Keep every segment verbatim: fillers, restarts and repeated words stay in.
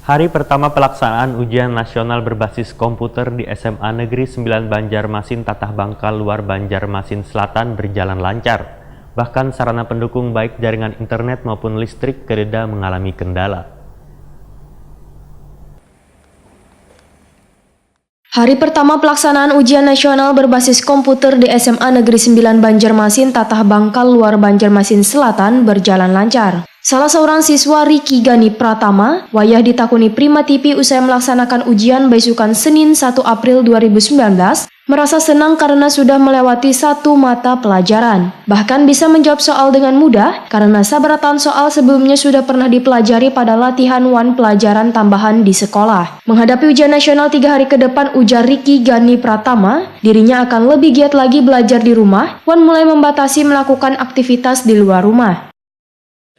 Hari pertama pelaksanaan ujian nasional berbasis komputer di S M A Negeri sembilan Banjarmasin Tatah Bangkal Luar Banjarmasin Selatan berjalan lancar. Bahkan sarana pendukung baik jaringan internet maupun listrik kededa mengalami kendala. Hari pertama pelaksanaan ujian nasional berbasis komputer di S M A Negeri sembilan Banjarmasin Tatah Bangkal Luar Banjarmasin Selatan berjalan lancar. Salah seorang siswa Riki Gani Pratama, wayah ditakuni Prima T V usai melaksanakan ujian baisukan Senin satu April dua ribu sembilan belas, merasa senang karena sudah melewati satu mata pelajaran. Bahkan bisa menjawab soal dengan mudah karena sabarataan soal sebelumnya sudah pernah dipelajari pada latihan wan pelajaran tambahan di sekolah. Menghadapi ujian nasional tiga hari ke depan, ujar Riki Gani Pratama, dirinya akan lebih giat lagi belajar di rumah wan mulai membatasi melakukan aktivitas di luar rumah.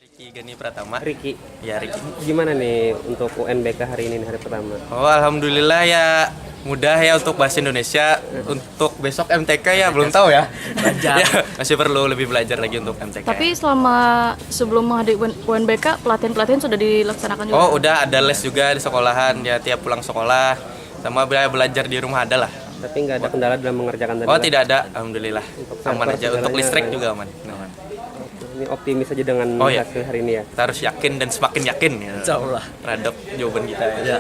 Riki Gani Pratama. Riki, Ya, Riki. Gimana nih untuk U N B K hari ini, hari pertama? Oh, alhamdulillah ya, mudah ya untuk bahasa Indonesia. Untuk besok M T K ya belum tahu ya. Ya, masih perlu lebih belajar lagi untuk M T K. Tapi selama sebelum menghadapi U N B K, pelatihan-pelatihan sudah dilaksanakan juga? Oh, udah ada les juga di sekolahan ya, tiap pulang sekolah. Sama bela- belajar di rumah ada lah. Tapi nggak ada kendala dalam mengerjakan tadi? Oh, Pak? tidak ada, alhamdulillah. Aman server aja. Untuk segalanya listrik aman. Juga aman. Aman. Ini optimis aja dengan Oh, iya. Hasil hari ini ya. Kita harus yakin dan semakin yakin ya. Insya Allah. Terhadap jawaban kita. Ya.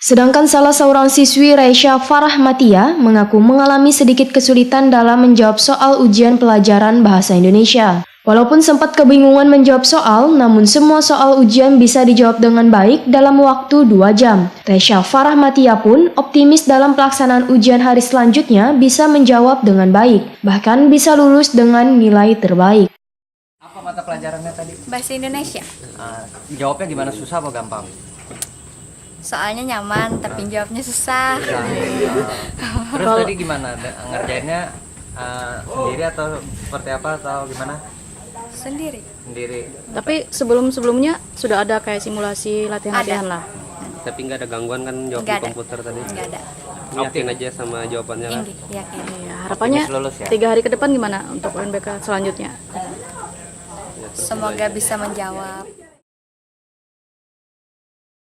Sedangkan salah seorang siswi, Resya Farahmatia, mengaku mengalami sedikit kesulitan dalam menjawab soal ujian pelajaran Bahasa Indonesia. Walaupun sempat kebingungan menjawab soal, namun semua soal ujian bisa dijawab dengan baik dalam waktu dua jam. Resya Farahmatia pun optimis dalam pelaksanaan ujian hari selanjutnya bisa menjawab dengan baik, bahkan bisa lulus dengan nilai terbaik. Apa mata pelajarannya tadi? Bahasa Indonesia. Uh, jawabnya gimana, susah apa gampang? Soalnya nyaman, tapi jawabnya susah. Terus tadi gimana? Ngerjainnya uh, sendiri atau seperti apa atau gimana? Sendiri. Sendiri. Tapi sebelum-sebelumnya sudah ada kayak simulasi latihan-latihan lah. Tapi nggak ada gangguan kan jawab Nggak di ada. Komputer tadi? Nggak ada. Yakin aja sama jawabannya kan? Inggih, yakin. Iya, harapannya Optimis lulus ya? Tiga hari ke depan gimana untuk U N B K selanjutnya? Semoga bisa menjawab.